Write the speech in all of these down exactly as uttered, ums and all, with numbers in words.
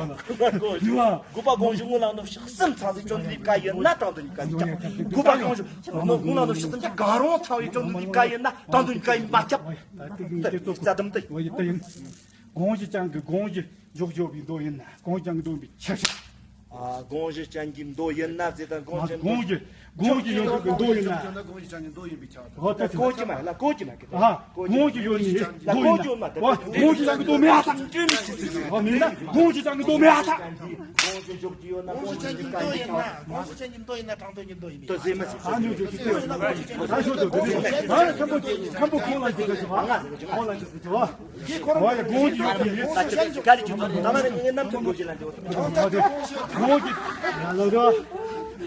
དགོངས་ཞུ། དགོངས་ཞུ། དགོངས་ཞུ། དགོངས་པ་དགོངས་ཞུ་སྔོན་ལ་ནོ་ཕྱོགས་གསུམ་ཚང་སའི་བཅོམ་ལྡན་འདས་ཀ་ཡིན་ན་དྲང་དོན་གཉིས་ཀ་ཡིན་ཀྱང་། དགོངས་པ་དགོངས་ཞུ་སྔོན་ལ་ནོ་ཕྱོགས་གསུམ་གྱི་གང་རུང་ཚང་བའི་བཅོམ་ལྡན་འདས་ཀ་ཡིན་ན་དྲང་དོན་གཉིས་ཀ་ཡིན་མ་ཁྱབ། ད་དེ་གི་དེ་ཚོ་རྩ་དམ་དུ། ཨོ་ཡི་དེ་ཡིན། དགོངས་གཞི་ཅན་གྱི་དགོངས་གཞི་འཇོག་འཇོག་པའི་མདོ་ཡིན་ན། དགོངས་གཞི་ཅན་གྱི་མདོ་ཡིན་པའི་ཆ་བཞག་ཨ། དགོངས་གཞི་ཅན་གྱི་མདོ་ཡིན་ན་ཟེར་དང་། དགོངས་གཞི་དགོངས་གཞི་དགོངས་གཞི་ཡོད་པའི་མདོ་ཡིན་ན། དགོངས་གཞི་ཅན་གྱི་མདོ་ཡིན་པའི་ཆ་བཞག་ཨོ་ད་དགོངས་གཞི་མ་ལ་དགོངས་གཞི་མ་གི་ཨ། དགོངས་གཞི་ཡོད་ནི་མདོ་ཡིན་ན། ཨོ་དགོངས་གཞི་ཅན་གྱི་མདོ་མེད་ཨ་ད། ཨོ་མིན་ན་དགོངས་གཞི་ཅན་གྱི་མདོ་མེད་ཨ་ད། དགོངས་གཞི་འཇོག་རྒྱུ་ཡོད་ན་དགོངས་གཞི་ཅན་གྱི་མདོ་ཡིན་ན། དགོངས་གཞི་ཅན་གྱི་མདོ་ཡིན་ན་དྲང་དོན་གྱི་མདོ་ཡིན་པས། ད་ཟེར་མ་ཟེར། ཨ་ཉོ་ཅོ་ཅི་ཅོ། ཨ་ཤོ་ཅོ་ཅོ། ཨ་ཁམ་པོ་ཁམ་པོ་ཁོང་ལ་ཅི་ཅོ་ཅོ། ཨ་ཁོང་ལ་ཅི་ཅོ་ཅོ། ཨོ་ཡ་དགོངས་གཞི་ཡོད་པའི་ཡིན། ད་ཅི་ག་རེ་ཅི་ད་མ་རེད། ངས་རྣམ་ཐར་དགོངས་གཞི་ལ་འདི་འོ། དགོངས་གཞི་ཡ་ལོ་ར།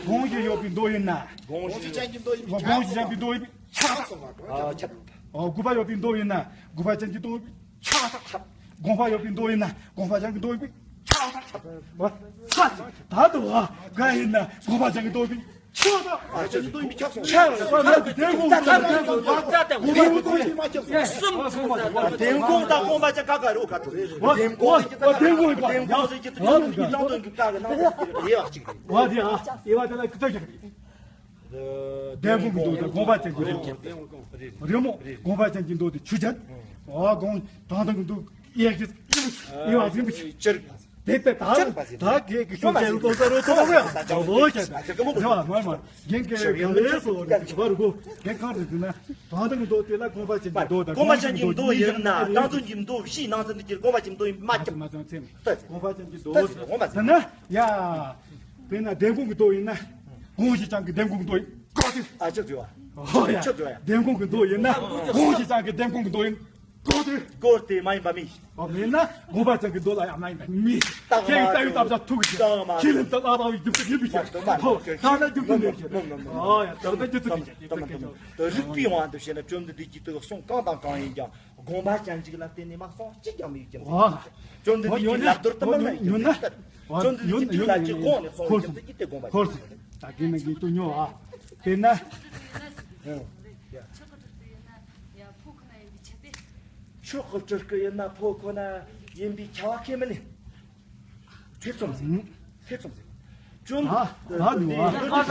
དགོངས་གཞི་ཡོད་པའི་མདོ་ཡིན་ན། དགོངས་གཞི་ཅན་གྱི་མདོ་ཡིན་པས། དགོངས་གཞི་ཅན་གྱི་མདོ་ཡིན་པས་ཆགས་ཐག་ཨ་ཆགས། ཨོ་དགོངས་པ་ཡོད་པའི་མདོ་ཡིན་ན་དགོངས་པ་ཅན་གྱི་མདོ་ཡིན་པས་ཆགས་ཐག་དགོངས་པ་ཡོད་པའི་མདོ་ཡིན་ན་དགོངས་པ་ཅན་གྱི་མདོ་ཡིན་པས་ཆགས་ཐག་ཨོ་ཆགས། ད་དུ་ཨ་ག་ཡིན་ན་དགོངས་པ་ཅན་གྱི་མདོ་ཡིན་པས་ཆགས་ཐག་ཨ་ཅན་གྱི་མདོ་ཡིན་པས་ཆགས་སོང་། ཆགས་སོང་། ད་དུ་དེ་དགོངས་པ་དེ་དགོངས་པ་དེ་དགོངས་པ་གསུམ་ཚང་། དེ་དགོངས་དང་དགོངས་པ་ཅན་ག་ག་རུ་ག་ཐུབ་རེད། དེ་དགོངས་ཟེར་གྱི་ད་དེ་དགོངས་དེ་དགོངས་ཟེར་གྱི་དེ་དགོངས་ཀྱི་ནང་དོན་གྱི་ག་གི་ནང་དོན་གྱི་དབྱེ་བ་གཅིག་རེད། ཨོ་དེ་ཨ་དབྱེ་བ་དེ་ལ་ཀི་ཏོ་ཀྱི་རེད། དེ་དགོངས་ཀྱི་མདོ་དེ་དགོངས་པ་ཅན་གྱི་མདོ། རེད་མོ། དགོངས་པ་ཅན་གྱི་མདོ་དེ་ཆོས་ཅན། ཨོ་དགོངས་དྲང་དོན་གྱི་མདོ་དབྱེ་གི་དབྱེ་བ་ཟིན་པ་ཅིག་ཅིར། དེ་ལྟ་ད་ད་གེ་གི་ཤོག་ཅན་ལོ་ས་རོ་ཐོག་ཡ་ད་ལོ་ཅན་ད་གེ་མོ་རེ་བ་མ་མ་རྒན་གེ་ག་ལེ་སོ་རེ་བར་གོ་རྒན་གང་རེ་ཟིན་ན་དྲང་དོན་གྱི་མདོ་དེ་ལ་དགོངས་པ་ཅན་གྱི་མདོ་དང་དགོངས་པ་ཅན་གྱི་མདོ་ཡིན་ན་དྲང་དོན་གྱི་མདོ་བཞིའི་ནང་ཚན་དུ་གྱུར། དགོངས་པ་ཅན་མདོ་ཡིན་མ་ཁྱབ། མ་ཚང་ཚེམ་ད་དགོངས་པ་ཅན་གྱི་མདོ་དེ་ན་ཡ། དཔེར་ན་དེ་དགོངས་ཀྱི་མདོ་ཡིན་ན། དགོངས་གཞི་ཅན་གྱི་དེ་དགོངས་ཀྱི་མདོ་ཡིན་གོ་དེ། ཨ་ཅག་ཟེར་བ། ཨོ་ཡ། ཅག་ཟེར་བ་ཡ། དེ་དགོངས་ཀྱི་མདོ་ཡིན་ན། དགོངས་གཞི་ཅན་གྱི་དེ་དགོངས་ཀྱི་མདོ་ཡིན་གོ་དེ། གོ་དེ་མ་ཡིན་པ་མིན། ཨོ་མིན་ན་དགོངས་པ་ཅན་གྱི་མདོ་ལ་ཡང་མ་ཡིན་པ་མིན། ད་ཁྱེད་ཀྱི་ལྟ་བའི་བཏབ་བྱ་ཐུག་གི་ད་མ་ཁྱེད་ལ་ད་ལྟ་བའི་རྒྱུ་མཚན་ཡིན་པའི་ཕྱིར། ད་ལྟ་རྒྱུ་མཚན་མེད་ཕྱིར། ཨོ་ཡ་ད་ལྟ་རྒྱུ་མཚན་མེད་ཕྱིར། རིགས་པའི་དབང་དུ་བྱས་ན་བཅོམ་ལྡན་འདས་ཀྱིས་དེ་གསུངས་གང་དང་གང་ཡིན་ཀྱང་། དགོངས་པ་ཅན་ཅིག་ལ་བརྟེན་ནས་མ་གསུངས་གཅིག་ཀྱང་མེད་ཀྱང་། ཨ། བཅོམ་ལྡན་འདས་ཀྱི་ལབ་རྡོལ་དུ་མ་ཡོད་ཀྱང་ཡོད་ན། བཅོམ་ལྡན་འདས་ཀྱི་ལུགས་ལ་ཅིག་དགོངས་ནས་གསུངས་ཡོད་ཀྱང་ཅིག་གིས་དེ་དགོངས་པ་ཅན། ད་གིན་ན་གིན་དུ་ཉོ་ཨ། དེ་ན། ཆོག་གི་སྤྲུལ་སྐུ་ཡིན་ན་ཕོ་ཁོ་ན་ཡིན་པའི་ཁྱབ་པ་ཁས་མི་ལེན། ཐེ་ཚོམ་ཟེར། ཐེ་ཚོམ་ཟེར། བཅོམ་ལྡན་འདས།